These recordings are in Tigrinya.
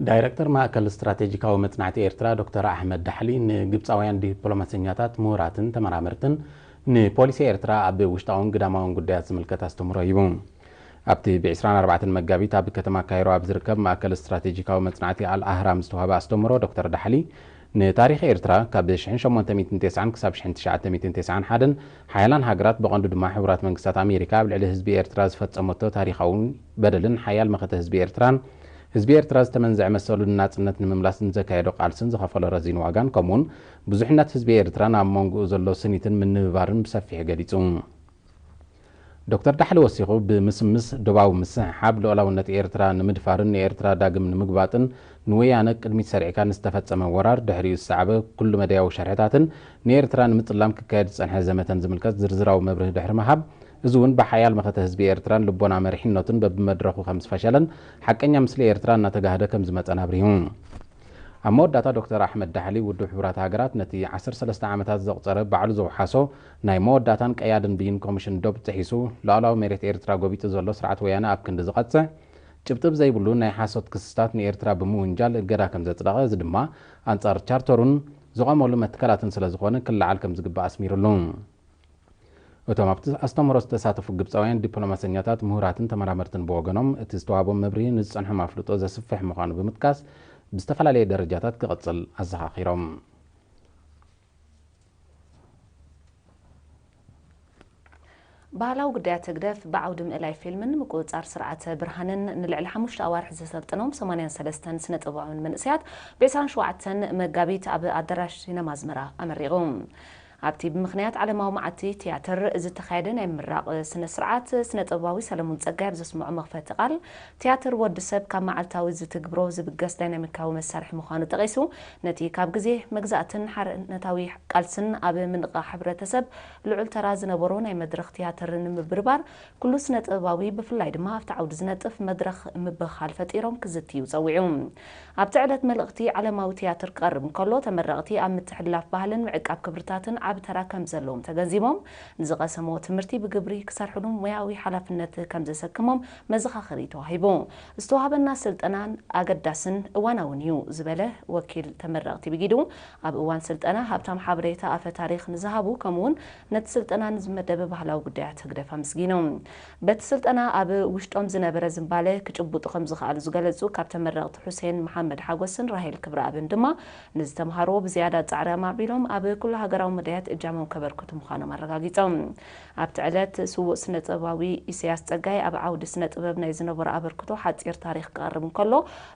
ዳይረክተር ማእከል ስትራቴጂካዊ መጽናዕቲ ኤርትራ ዶክተር ኣሕመድ ዳሕሊ ንግብጻውያን ዲፕሎማሰኛታት፣ ምሁራትን ተመራመርትን ንፖሊሲ ኤርትራ ኣብ ውሽጣውን ግዳማውን ጉዳያት ዝምልከት ኣስተምህሮ ሂቡ። ኣብቲ ብ ዕስራን ኣርባዕተን መጋቢት ኣብ ከተማ ካይሮ ኣብ ዝርከብ ማእከል ስትራቴጂካዊ መጽናዕቲ ኣል ኣህራም ዝተዋህበ ኣስተምህሮ ዶክተር ዳሕሊ ንታሪኽ ኤርትራ ካብ ሽሕን ሸሞንተ ሚእትን ተስዓን ክሳብ ሽሕን ትሽዓተ ሚእትን ተስዓን ሓደን ሓያላን ሃገራት ብቐንዱ ድማ ሕቡራት መንግስታት ኣሜሪካ ኣብ ልዕሊ ህዝቢ ኤርትራ ዝፈጸመቶ ታሪኻዊ በደልን ሓያል መኸተ ህዝቢ ኤርትራን ህዝቢ ኤርትራ ዝተመንዘዐ መሰሉ ንናጽነት ንምምላስ ንዘካየዶ ቃልስን ዝኸፈሎ ረዚን ዋጋን ከምኡውን ብዙሕነት ህዝቢ ኤርትራን ኣብ መንጎኡ ዘሎ ስኒትን ምንብባርን ብሰፊሑ ገሊጹ። ዶክተር ዳሕሊ ወሲኹ ብምስምስ ዶባዊ ምስሕሓብ ልኡላውነት ኤርትራ ንምድፋርን ንኤርትራ ዳግም ንምግባጥን ንወያነ ቅድሚት ሰሪዕካ ንዝተፈጸመ ወራር ድሕሪኡ ዝሰዓበ ኩሉ መደያዊ ሸርሕታትን ንኤርትራ ንምጽላም ክካየድ ዝጸንሐ ዘመተን ዝምልከት ዝርዝራዊ መብርሂ ድሕሪ ምሃብ፣ እዚ እውን ብሓያል መኸተ ህዝቢ ኤርትራን ልቦና መሪሕነቱን በብመድረኹ ከም ዝፈሸለን ሓቀኛ ምስሊ ኤርትራ እናተጋህደ ከም ዝመጸን ኣብሪሁ። ኣብ መወዳእታ ዶክተር ኣሕመድ ዳሕሊ ውድብ ሕቡራት ሃገራት ነቲ ዓሰርተ ሰለስተ ዓመታት ዘቑጸረ ባዕሉ ዘውሓሶ ናይ መወዳእታን ቀያድን ብይን ኮሚሽን ዶብ ጥሒሱ ሉዓላዊ መሬት ኤርትራ ጎቢጡ ዘሎ ስርዓት ወያነ ኣብ ክንዲ ዝቐጽዕ ጭብጢ ብዘይብሉ ናይ ሓሶት ክስታት ንኤርትራ ብምውንጃል እገዳ ከም ዘጽደቐ፣ እዚ ድማ ኣንጻር ቻርተሩን ዝቖመሉ መትከላትን ስለ ዝኾነ ክለዓል ከም ዝግባእ ኣስሚሩሉ። እቶም ኣብቲ ኣስተምህሮ ዝተሳተፉ ግብጻውያን ዲፕሎማሰኛታት፣ ምሁራትን ተመራመርትን ብወገኖም እቲ ዝተዋህቦም መብርሂ ንዝጸንሖም ኣፍልጦ ዘስፍሕ ምዃኑ ብምጥቃስ ብዝተፈላለየ ደረጃታት ክቕጽል ኣዘኻኺሮም። ባህላዊ ጉዳያት ህግደፍ ብዓውዲ ምእላይ ፊልምን ምቁጽጻር ስርዓተ ብርሃንን ንልዕሊ ሓሙሽተ ኣዋርሕ ዘሰልጠኖም ሰማንያን ሰለስተን ስነ ጥበባውያን መንእሰያት ብ ዕስራን ሸውዓተን መጋቢት ኣብ ኣዳራሽ ሲነማ ኣዝመራ ኣመሪቑ። ኣብቲ ብምኽንያት ዓለማዊ መዓልቲ ትያትር ዝተኻየደ ናይ ምምራቕ ስነ ስርዓት ስነ ጥበባዊ ሰለሙን ጸጋይ ኣብ ዘስምዖ መኽፈቲ ቃል፣ ትያትር ወዲ ሰብ ካብ መዓልታዊ ዝትግብሮ ዝብገስ ዳይናሚካዊ መሳርሒ ምዃኑ ጠቒሱ፣ ነቲ ካብ ግዜ መግዛእትን ሓርነታዊ ቃልስን ኣብ ምንቕቓሕ ሕብረተሰብ ልዑል ተራ ዝነበሮ ናይ መድረኽ ትያትር ንምብርባር ኩሉ ስነ ጥበባዊ ብፍላይ ድማ ኣብቲ ዓውዲ ዝነጥፍ መድረኽ ምብኻል ፈጢሮም ክዝትዩ ጸዊዑ። ኣብቲ ዕለት መልእኽቲ ዓለማዊ ትያትር ክቐርብ እንከሎ፣ ተመረቕቲ ኣብ ምትሕልላፍ ባህልን ምዕቃብ ክብርታትን ዓቢ ተራ ከም ዘለዎም ተገንዚቦም፣ ንዝቐሰምዎ ትምህርቲ ብግብሪ ክሰርሕሉ ሞያዊ ሓላፍነት ከም ዘሰክሞም መዘኻኸሪ ተዋሂቡ። ዝተዋህበና ስልጠና ኣገዳስን እዋናውን እዩ ዝበለ ወኪል ተመረቕቲ ብጊዱ፣ ኣብ እዋን ስልጠና ሃብታም ሓበሬታ ኣፈ ታሪኽ ንዝሃቡ ከምኡውን ነቲ ስልጠና ንዝመደበ ባህላዊ ጉዳያት ህግደፍ ኣመስጊኑ። በቲ ስልጠና ኣብ ውሽጦም ዝነበረ ዝንባለ ክጭብጡ ከም ዝኸኣሉ ዝገለጹ ካብ ተመረቕቲ ሑሴን መሓመድ ሓጎስን ራሄል ክብረኣብን ድማ፣ ንዝተምሃርዎ ብዝያዳ ጻዕሪ ኣማዕቢሎም ኣብ ኩሉ ሃገራዊ መዳያት እጃሞም ከበርክቱ ምዃኖም ኣረጋጊጾም። ኣብቲ ዕለት ስዉእ ስነ ጥበባዊ ኢሰያስ ጸጋይ ኣብ ዓውዲ ስነ ጥበብ ናይ ዝነበሮ ኣበርክቶ ሓጺር ታሪኽ ክቐርብ እንከሎ፣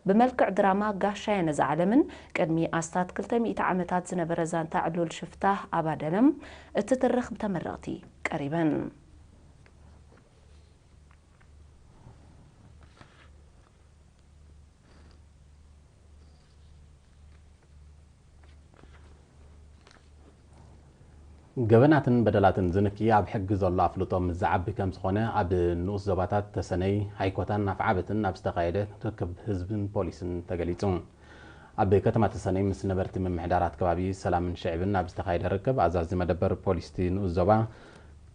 ብመልክዕ ድራማ ጋሻ የነዝዓለምን ቅድሚ ኣስታት ክልተ ሚእቲ ዓመታት ዝነበረ ዛንታ ዕሉል ሽፍታ ኣባደለም እትትርኽ ብተመረቕቲ ቀሪበን። ገበናትን በደላትን ዝንኪ ኣብ ሕጊ ዘሎ ኣፍልጦ ምስ ዝዓቢ ከም ዝኾነ ኣብ ንኡስ ዞባታት ተሰነይ፣ ሃይኮታን ኣፍዓበትን ኣብ ዝተኻየደ ርክብ ህዝብን ፖሊስን ተገሊጹ። ኣብ ከተማ ተሰነይ ምስ ነበርቲ ምምሕዳራት ከባቢ ሰላምን ሽዕብን ኣብ ዝተኻየደ ርክብ ኣዛዚ መደበር ፖሊስቲ ንኡስ ዞባ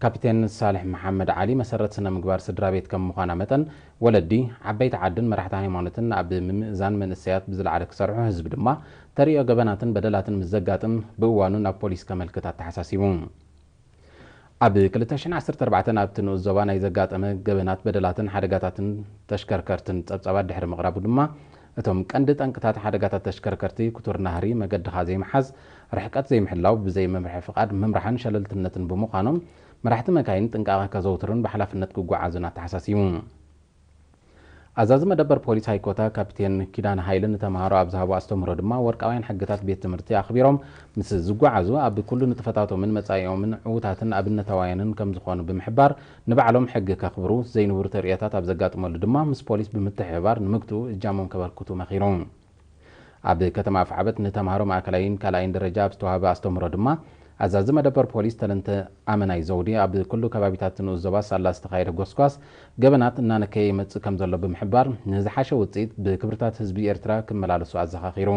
ካፒቴን ሳልሕ መሓመድ ዓሊ መሰረት ስነ ምግባር ስድራ ቤት ከም ምዃና መጠን ወለዲ፣ ዓበይቲ ዓድን መራሕቲ ሃይማኖትን ኣብ ምምእዛን መንእሰያት ብዝለዓለ ክሰርሑ ህዝቢ ድማ ተርእዮ ገበናትን በደላትን ምስ ዘጋጥም ብእዋኑ ናብ ፖሊስ ከመልክት ኣተሓሳሲቡ። ኣብ ክልተ ሽሕን ዓሰርተ ኣርባዕተን ኣብቲ ንኡስ ዞባ ናይ ዘጋጠመ ገበናት በደላትን ሓደጋታትን ተሽከርከርትን ጸብጻባት ድሕሪ ምቕራቡ ድማ እቶም ቀንዲ ጠንቅታት ሓደጋታት ተሽከርከርቲ ክቱር ናህሪ፣ መገድኻ ዘይምሓዝ፣ ርሕቀት ዘይምሕላው፣ ብዘይ መምርሒ ፍቓድ ምምራሕን ሸለልትነትን ብምዃኖም መራሕቲ መካይን ጥንቃቐ ከዘውትሩን ብሓላፍነት ክጓዓዙን ኣተሓሳሲቡ። ኣዛዚ መደበር ፖሊስ ሃይኮታ ካፒቴን ኪዳነ ሃይለ ንተምሃሮ ኣብ ዝሃቦ ኣስተምህሮ ድማ ወርቃውያን ሕግታት ቤት ትምህርቲ ኣኽቢሮም ምስ ዝጓዓዙ ኣብ ኩሉ ንጥፈታቶምን መጻኢኦምን ዕዉታትን ኣብነታውያንን ከም ዝኾኑ ብምሕባር ንባዕሎም ሕጊ ከኽብሩ ዘይንቡር ተርእዮታት ኣብ ዘጋጥመሉ ድማ ምስ ፖሊስ ብምትሕብባር ንምግትኡ እጃሞም ከበርክቱ መኺሩ። ኣብ ከተማ ኣፍዓበት ንተምሃሮ ማእከላይን ካልኣይን ደረጃ ኣብ ዝተዋህበ ኣስተምህሮ ድማ ኣዛዚ መደበር ፖሊስ ተለንተ ኣመናይ ዘውዲ ኣብ ኩሉ ከባቢታት ንኡስ ዞባ ሳላ ዝተኻየደ ጎስጓስ ገበናት እናነከየ ይመጽእ ከም ዘሎ ብምሕባር ንዝሓሸ ውጽኢት ብክብርታት ህዝቢ ኤርትራ ክመላለሱ ኣዘኻኺሩ።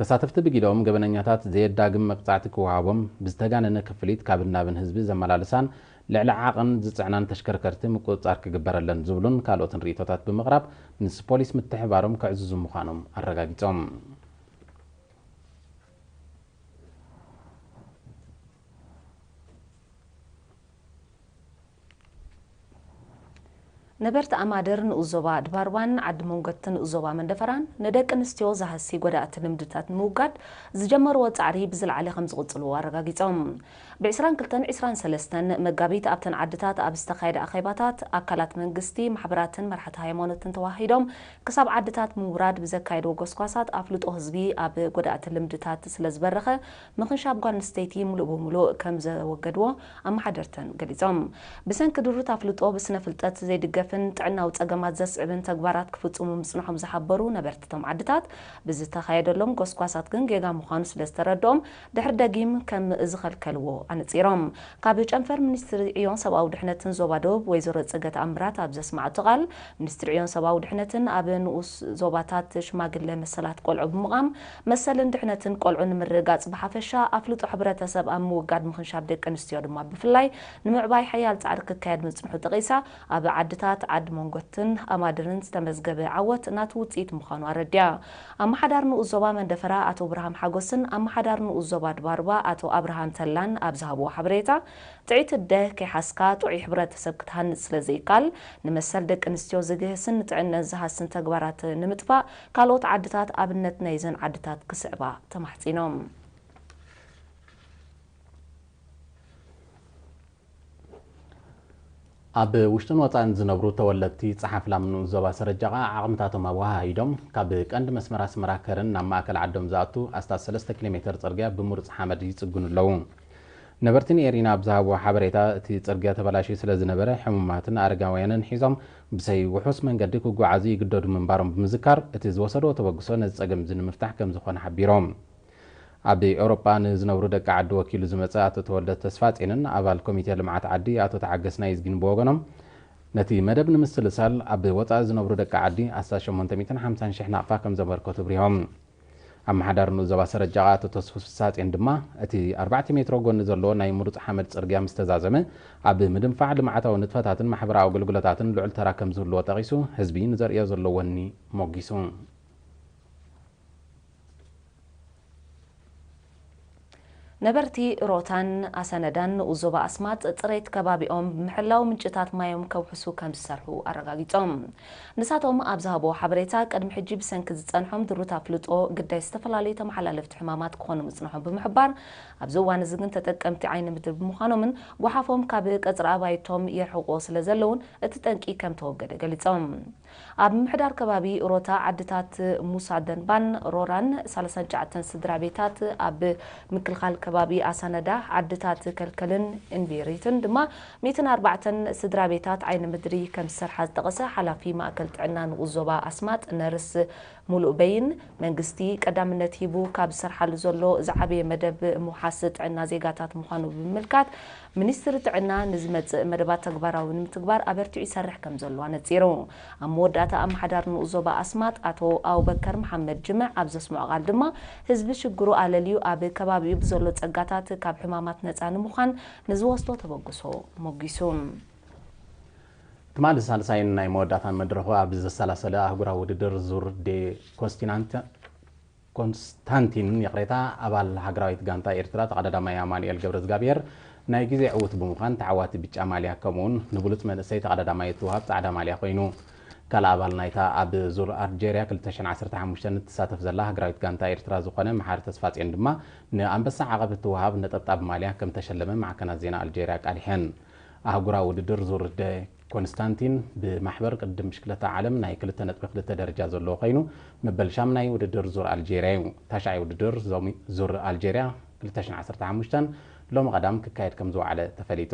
ተሳተፍቲ ብጊደኦም ገበነኛታት ዘየዳግም መቕጻዕቲ ክወሃቦም ብዝተጋነነ ክፍሊት ካብን ናብን ህዝቢ ዘመላልሳን ልዕሊ ዓቐን ዝጽዕናን ተሽከርከርቲ ምቁጽጻር ክግበረለን ዝብሉን ካልኦትን ርእይቶታት ብምቕራብ ምስ ፖሊስ ምትሕባሮም ክዕዝዙ ምዃኖም ኣረጋጊጾም። ነበርቲ ኣማደር ንኡስ ዞባ ድባርባን ዓዲ መንጎትን ንኡስ ዞባ መንደፈራን ንደቂ ኣንስትዮ ዝሃሲ ጎዳእቲ ልምድታት ንምውጋድ ዝጀመርዎ ጻዕሪ ብዝለዓለ ከም ዝቕጽልዎ ኣረጋጊጾም። ብ22 23 መጋቢት ኣብተን ዓድታት ኣብ ዝተኻየደ ኣኼባታት ኣካላት መንግስቲ፣ ማሕበራትን መራሕቲ ሃይማኖትን ተዋሂዶም ክሳብ ዓድታት ምውራድ ብዘካየድዎ ጎስጓሳት ኣፍልጦ ህዝቢ ኣብ ጎዳእቲ ልምድታት ስለ ዝበረኸ ምኽንሻብ ጓል ኣንስተይቲ ሙሉእ ብሙሉእ ከም ዘወገድዎ ኣመሓደርተን ገሊጾም። ብሰንኪ ድሩት ኣፍልጦ ብስነ ፍልጠት ዘይድገፍን ጥዕናዊ ጸገማት ዘስዕብን ተግባራት ክፍጽሙ ምጽንሖም ዝሓበሩ ነበርቲ እቶም ዓድታት ብዝተኻየደሎም ጎስጓሳት ግን ጌጋ ምዃኑ ስለ ዝተረድኦም ድሕሪ ደጊም ከም ዝኸልከልዎ ኣነጺሮም። ካብ ጨንፈር ሚኒስትሪ ዕዮን ሰብኣዊ ድሕነትን ዞባ ደቡብ ወይዘሮ ጽገት ኣምራት ኣብ ዘስማዕቶ ቃል፣ ሚኒስትሪ ዕዮን ሰብኣዊ ድሕነትን ኣብ ንኡስ ዞባታት ሽማግለ መሰላት ቆልዑ ብምቓም መሰልን ድሕነትን ቆልዑ ንምርግጋጽ ብሓፈሻ ኣፍልጦ ሕብረተሰብ ኣብ ምውጋድ ምኽንሻብ ደቂ ኣንስትዮ ድማ ብፍላይ ንምዕባይ ሓያል ጻዕሪ ክካየድ ምጽንሑ ጠቒሳ ኣብ ዓድታት ዓዲ መንጎትን ኣማድርን ዝተመዝገበ ዓወት ናቱ ውጽኢት ምዃኑ ኣረድያ። ኣመሓዳሪ ንኡስ ዞባ መንደፈራ ኣቶ ብርሃም ሓጎስን ኣመሓዳሪ ንኡስ ዞባ ድባርባ ኣቶ ኣብርሃም ተላን ኣብ ዝሃብዎ ሓበሬታ ጥዕይቲ ኣደ ከይሓዝካ ጥዑይ ሕብረተሰብ ክትሃንጽ ስለ ዘይካል ንመሰል ደቂ ኣንስትዮ ዝግህስን ንጥዕነን ዝሃስን ተግባራት ንምጥፋእ ካልኦት ዓድታት ኣብነት ናይዘን ዓድታት ክስዕባ ተማሕጺኖም። ኣብ ውሽጥን ወጻእን ዝነብሩ ተወለድቲ ጸሓፍ ላም ንኡስ ዞባ ሰረጃቓ ዓቕምታቶም ኣወሃሂዶም ካብ ቀንዲ መስመር ኣስመራ ከረን ናብ ማእከል ዓዶም ዝኣቱ ኣስታት 3 ኪሎ ሜተር ጽርግያ ብምሩጽ ሓመድ ይጽግኑ ኣለዉ። ነበርቲ ንኤሪና ኣብ ዝሃብዎ ሓበሬታ እቲ ጽርግያ ተበላሽዩ ስለ ዝነበረ ሕሙማትን ኣረጋውያንን ሒዞም ብሰይ ውሑስ መንገዲ ክጓዓዙ ይግደዱ ምንባሮም ብምዝካር እቲ ዝወሰድዎ ተበግሶ ነዚ ጸገም እዚ ንምፍታሕ ከም ዝኾነ ሓቢሮም። ኣብ ኤውሮጳ ንዝነብሩ ደቂ ዓዲ ወኪሉ ዝመጸ ኣቶ ተወልደ ተስፋጼንን ኣባል ኮሚቴ ልምዓት ዓዲ ኣቶ ተዓገስ ናይዝጊን ብወገኖም ነቲ መደብ ንምስልሳል ኣብ ወጻኢ ዝነብሩ ደቂ ዓዲ ኣስታት 850,000 ናቕፋ ከም ዘበርከቱ ኣብሪሆም። ኣመሓዳሪ ንኡስ ዞባ ሰረጃቓ ኣቶ ተስፉ ፍሳጼን ድማ እቲ ኣርባዕተ ሜትሮ ጎኒ ዘለዎ ናይ ምሩጽ ሓመድ ጽርግያ ምስ ተዛዘመ ኣብ ምድንፋዕ ልምዓታዊ ንጥፈታትን ማሕበራዊ ኣገልግሎታትን ልዑል ተራ ከም ዝህልዎ ጠቒሱ ህዝቢ ንዘርእዮ ዘሎ ወኒ ሞጊሱ። ነበርቲ ሮታን ኣሰነዳን ንኡስ ዞባ ኣስማጥ ጽሬት ከባቢኦም ብምሕላው ምንጭታት ማዮም ከውሕሱ ከም ዝሰርሑ ኣረጋጊጾም። ንሳቶም ኣብ ዝሃብዎ ሓበሬታ ቅድሚ ሕጂ ብሰንኪ ዝጸንሖም ድሩት ኣፍልጦ ግዳይ ዝተፈላለዩ ተመሓላለፍቲ ሕማማት ክኾኑ ምጽንሖም ብምሕባር ኣብዚ እዋን እዚ ግን ተጠቀምቲ ዓይኒ ምድሪ ብምዃኖምን ጓሓፎም ካብ ቀጽሪ ኣባይቶም የርሕቆ ስለ ዘለውን እቲ ጠንቂ ከም ተወገደ ገሊጾም። ኣብ ምምሕዳር ከባቢ ሮታ ዓድታት ሙሳ ደንባን ሮራን 39 ስድራ ቤታት ኣብ ምክልኻል ከባቢ ኣሳነዳ ዓድታት ከልከልን እንቢሪትን ድማ 104 ስድራ ቤታት ዓይኒ ምድሪ ከም ዝሰርሓ ዝጠቐሰ ሓላፊ ማእከል ጥዕና ንኡስ ዞባ ኣስማጥ ነርስ ሙሉእ በይን መንግስቲ ቀዳምነት ሂቡ ካብ ዝሰርሓሉ ዘሎ ዝዓበየ መደብ ምውሓስ ጥዕና ዜጋታት ምዃኑ ብምምልካት ሚኒስትሪ ጥዕና ንዝመጽእ መደባት ተግባራዊ ንምትግባር ኣበርቲዑ ይሰርሕ ከም ዘሎ ኣነጺሩ። ኣብ መወዳእታ ኣመሓዳሪ ንኡስ ዞባ ኣስማጥ ኣቶ ኣቡበከር መሓመድ ጅምዕ ኣብ ዘስምዖ ቃል ድማ ህዝቢ ሽግሩ ኣለልዩ ኣብ ከባቢኡ ብዘሎ ጸጋታት ካብ ሕማማት ነጻ ንምዃን ንዝወስዶ ተበግሶ ሞጊሱ። ትማሊ ሳልሳይን ናይ መወዳእታን መድረኹ ኣብ ዘሰላሰለ ኣህጉራዊ ውድድር ዙር ዴ ኮስቲናንት ኮንስታንቲን ይቕሬታ ኣባል ሃገራዊት ጋንታ ኤርትራ ተቐዳዳማይ ኣማኑኤል ገብረዝጋብሔር ናይ ግዜ ዕዉት ብምዃን ተዓዋቲ ብጫ ማልያ ከምኡውን ንብሉጽ መንእሰይ ተቐዳዳማይ እትወሃብ ጻዕዳ ማልያ ኮይኑ። ካልእ ኣባል ናይታ ኣብ ዙር ኣልጀርያ 2015 እትሳተፍ ዘላ ሃገራዊት ጋንታ ኤርትራ ዝኾነ መሓሪ ተስፋጽዮን ድማ ንኣንበሳ ዓቐብ እትወሃብ ነጠብጣብ ማልያ ከም ተሸለመ ማዕከናት ዜና ኣልጀርያ ኣቃሊሐን። ኣህጉራዊ ውድድር ዙር ደ ኮንስታንቲን ብማሕበር ቅድድም ብሽክለታ ዓለም ናይ 2.2 ደረጃ ዘለዎ ኮይኑ መበል ሻምናይ ውድድር ዙር ኣልጀርያ እዩ። ታሽዓይ ውድድር ዞሚ- ዙር ኣልጀርያ 2015 ሎሚ ቀዳም ክካየድ ከም ዝወዓለ ተፈሊጡ።